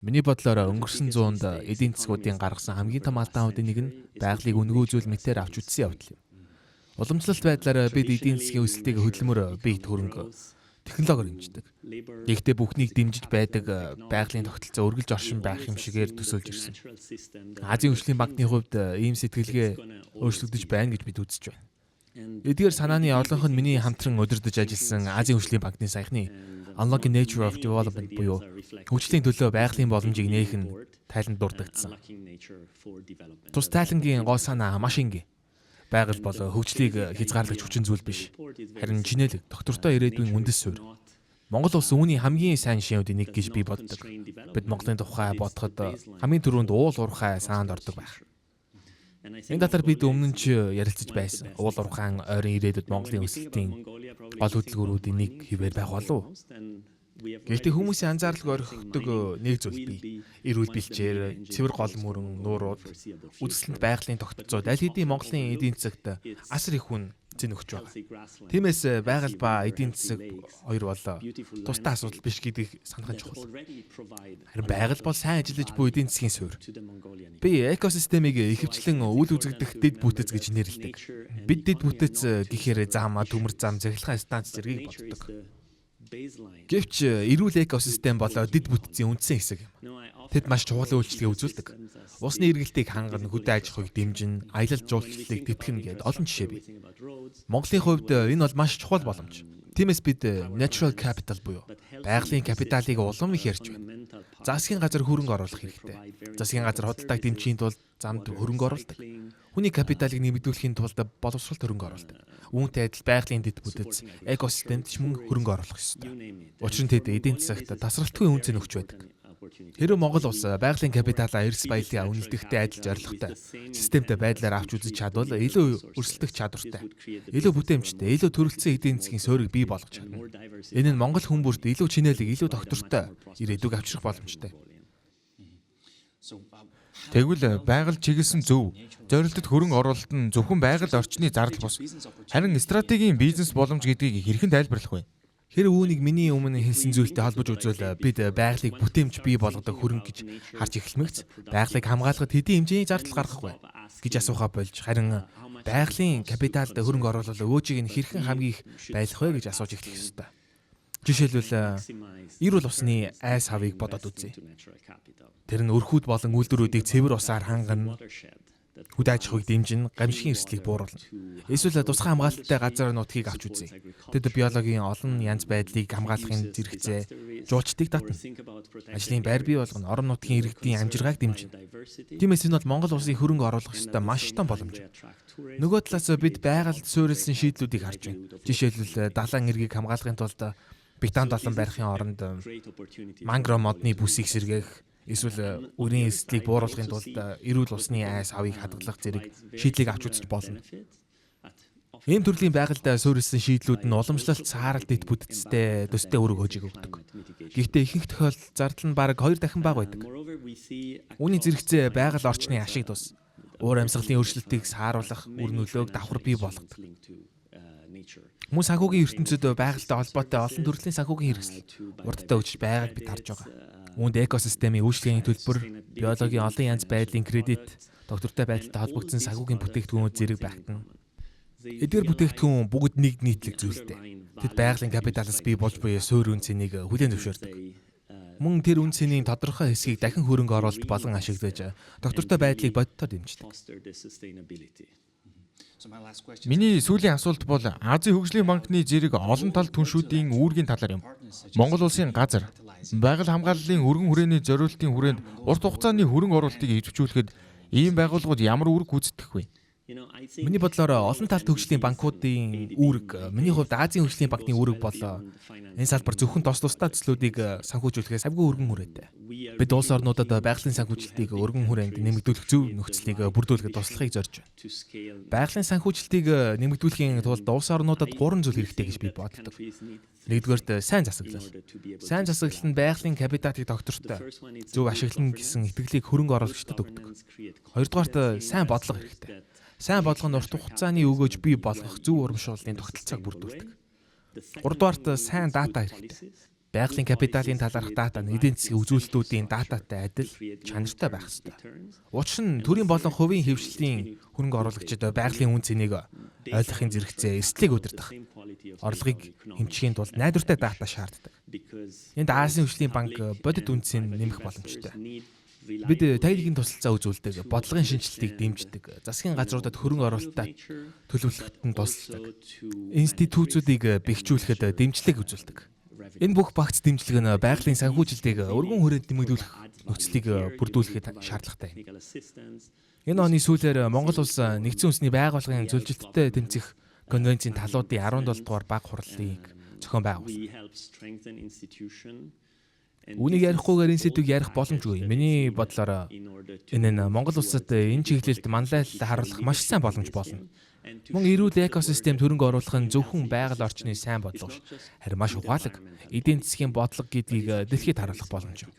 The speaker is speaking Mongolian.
Миний бодлоор өнгөрсөн зуунд эдийн засгуудын гаргасан хамгийн том алдаануудын нэг нь байгалийг үнэгүй зүйл мэтээр авч үзсэн явдал юм. Уламжлалт байдлаар бид эдийн засгийн өсөлтийг хөдөлмөр, бие хөрөнгө, технологиор хэмждэг. Гэхдээ бүхнийг дэмжиж байдаг байгалийн тогтолцоо үргэлж оршин байх юм шигээр төсөөлж ирсэн. Азийн хөгжлийн банкны хувьд ийм сэтгэлгээ өөрчлөгдөж байна гэж бид үзэж байна. Эдгээр санааны олонх нь миний хамтран удирдаж ажилласан Азийн хөгжлийн банкны саяхны Unlocking Nature of Development буюу хөгжлийн төлөө байгалийн боломжийг нээх нь тайланд дурдагдсан. Тус тайлангийн гол санаа маш энгийн. Байгаль бол хөгжлийг хязгаарлагч хүчин зүйл биш. Харин чинээлэг, тогтвортой ирээдүйн үндэс суурь. Монгол улс үүний хамгийн сайн жишээнүүдийн нэг гэж би боддог. Бид Монголын тухай бодоход хамгийн түрүүнд уул уурхай санаанд ордог байх. Энэ талаар бид өмнө нь ч ярилцаж байсан. Уул уурхайн ойрын ирээдүйд Монголын өсөлтийн гол хөдөлгүүрүүдийн нэг хэвээр байх болов уу? Гэхдээ хүмүүсийн анзааралгүй орхидог нэг зүйл бий. Эрүүл бэлчээр, цэвэр гол мөрөн, нуурууд, үзэсгэлэнт байгалийн тогтолцоод аль хэдийн Монголын эдийн засагт асар их үнэ цэн өгч байгаа. Тиймээс байгаль ба эдийн засаг хоёр бол тусдаа асуудал биш гэдгийг санах нь чухал. Харин байгаль бол сайн ажиллаж буй эдийн засгийн суурь. Би экосистемийг ихэвчлэн үл үзэгдэх дэд бүтэц гэж нэрлэдэг. Бид дэд бүтэц гэхээр зам, төмөр зам, цахилгаан станц зэргийг боддог. Гэвч эрүүл экосистем бол дэд бүтцийн үндсэн хэсэг юм. Тэд маш чухал үйлчилгээ үзүүлдэг. Усны эргэлтийг хангана, хөдөө аж ахуйг дэмжинэ, аялал жуулчлалыг тэтгэнэ гээд олон жишээ бий. Монголын хувьд энэ бол маш чухал боломж. Тиймээс бид natural capital буюу байгалийн капиталыг улам их ярьж байна. Засгийн газар хөрөнгө оруулах хэрэгтэй. Засгийн газар худалдааг дэмжихийн тулд замд хөрөнгө оруулдаг. Хүний капиталыг нэмэгдүүлэхийн тулд боловсролд хөрөнгө оруулдаг. Үүнтэй адил байгалийн дэд бүтэц экосистемд ч мөн хөрөнгө оруулах ёстой. Учир нь тэд эдийн засагт тасралтгүй үнэ цэн өгч байдаг. Хэрэв Монгол улс байгалийн капиталаа эрс баялаг үнэлдэхтэй адил зорилготой системтэй байдлаар авч үзэж чадвал илүү өрсөлдөх чадвартай, илүү бүтээмжтэй, илүү төрөлцсөн эдийн засгийн суурийг бий болгож чадна. Энэ нь Монгол хүн бүрт илүү чинээлэг, илүү тогтвортой ирээдүйг авчрах боломжтой. Тэгвэл байгаль чиглэсэн зөв зорилтод хөрөнгө оруулалт нь зөвхөн байгаль орчны зардал бус харин стратегийн бизнес боломж гэдгийг хэрхэн тайлбарлах вэ? Хэрэв үүнийг миний өмнө хэлсэн зүйлтэй холбож үзвэл бид байгалийг бүтээмж бий болгодог хөрөнгө гэж харж эхлэмэгц байгалийг хамгаалахад хэдийн хэмжээний зардал гаргах вэ гэж асуухаа болж, харин байгалийн капиталд хөрөнгө оруулал өөжийг нь хэрхэн хамгийн их байлах вэ гэж асууж эхлэх ёстой. Жишээлбэл, эрүүл усны айс хавыг бодоод үзье. Тэр нь өрхүүд болон үйлдвэрүүдийг цэвэр усаар хангана, хөдөө аж ахуйг дэмжинэ, гамшигын эрсдлийг бууруулна. Эсвэл тусгай хамгаалттай газар нутгийг авч үзье. Тэд биологийн олон янз байдлыг хамгаалахын зэрэгцээ жуулчдыг татна. Ажлын байр бий болгоно, орон нутгийн иргэдийн амжиргааг дэмжинэ. Тиймээс энэ бол Монгол улсын хөрөнгө оруулах ёстой маш том боломж. Нөгөө талаас бид байгальд суурилсан шийдлүүдийг харж байна. Жишээлбэл, далайн эргийг хамгаалахын тулд бетон далан барихын оронд мангров модны бүсийг сэргээх, эсвэл үрийн эрсдлийг бууруулахын тулд эрүүл усны айс авыг хадгалах зэрэг шийдлийг авч үзэж болно. Ийм төрлийн байгальд суурилсан шийдлүүд нь уламжлалт саарал дэд бүтцтэй төстэй үүрэг хожиг өгдөг. Гэхдээ ихэнх тохиолдолд зардал нь бараг 2 дахин бага байдаг. Үүний зэрэгцээ байгаль орчны ашиг тус уур амьсгалын өөрчлөлтийг сааруулах үр нөлөөг давхар бий болгодог. Мөн санхүүгийн ертөнцид байгальтай холбоотой олон төрлийн санхүүгийн хэрэгсэл урдтай өчж байгааг бид харж байгаа. Үүнд экосистемийн үйлчилгээний төлбөр, биологийн олон янз байдлын кредит, тогтвортой байдалтай холбогдсон санхүүгийн бүтээгдэхүүнүүд зэрэг багтана. Эдгээр бүтээгдэхүүн бүгд нэг нийтлэг зүйлтэй. Тэд байгалийн капиталаас бий болж буй суурь үнэ цэнийг хүлээн зөвшөөрдөг. Мөн тэр үнэ цэнийн тодорхой хэсгийг дахин хөрөнгө оруулалт болон ашиглаж тогтвортой байдлыг бодитоор дэмждэг. Миний сүүлийн асуулт бол Азийн хөгжлийн банкны зэрэг олон тал түншүүдийн үүргийн талаар юм. Монгол улсын газар, байгаль хамгааллын өргөн хүрээний зориултын хүрээнд урт хугацааны хөрөнгө оруулалтыг идэвхжүүлэхэд ийм байгууллагууд ямар үүрэг гүйцэтгэх вэ? Миний бодлоор олон талт хөгжлийн банкуудын үүрэг, миний хувьд Азийн хөгжлийн банкны үүрэг бол энэ салбар зөвхөн тус тусдаа төслүүдийг санхүүжүүлэхээс авгүй өргөн хүрээтэй. Бид улс орнуудад байгалийн санхүүжилтийг өргөн хүрээнд нэмэгдүүлэх зөв нөхцөлийг бүрдүүлэхэд туслахыг зорж байна. Байгалийн санхүүжилтийг нэмэгдүүлэхийн тулд улс орнуудад гурван зүйл хэрэгтэй гэж би боддог. Нэгдүгээрт, сайн засаглал. Сайн засаглал нь байгалийн капиталыг тогтвортой зөв ашиглана гэсэн итгэлийг хөрөнгө оруулагчдад өгдөг. Хоёрдугаарт, сайн бодлого хэрэгтэй. Сайн бодлого нь урт хугацааны өгөөж бий болгох зөв урамшууллын тогтолцоог бүрдүүлдэг. Гуравдугаарт, сайн дата хэрэгтэй. Байгалийн капиталын талаарх дата нь эдийн засгийн үзүүлэлтүүдийн дататай адил чанартай байх ёстой. Учир нь төрийн болон хувийн хэвшлийн хөрөнгө оруулагчид байгалийн үнэ цэнийг ойлгохын зэрэгцээ эрсдлийг удирдах, орлогыг хэмжихийн тулд найдвартай дата шаарддаг. Энд Азийн хөгжлийн банк бодит үнэ цэн нэмэх боломжтой. Бид техникийн тусалцаа үзүүлдэг, бодлогын шинэчлэлтийг дэмждэг, засгийн газруудад хөрөнгө оруулалтаа төлөвлөхөд нь тусалдаг. Институцүүдийг бэхжүүлэхэд дэмжлэг үзүүлдэг. Энэ бүх багц дэмжлэг нь байгалийн санхүүжилтийг өргөн хүрээнд нэмэгдүүлэх нөхцөлийг бүрдүүлэхэд шаардлагатай юм. Энэ оны сүүлээр Монгол улс Нэгдсэн Үндэсний байгууллагын зөвлөлттэй тэмцэх конвенцийн талуудын 17 дугаар баг хурлыг зохион байгуулсан. Үүнийг ярихгүйгээр энэ сэдвийг ярих боломжгүй. Миний бодлоор энэ нь Монгол улсад энэ чиглэлд манлайлал харуулах маш сайн боломж болно. Мөн эрүүл экосистемд хөрөнгө оруулах нь зөвхөн байгаль орчны сайн бодлого биш, харин маш ухаалаг эдийн засгийн бодлого гэдгийг дэлхийд харуулах боломж юм.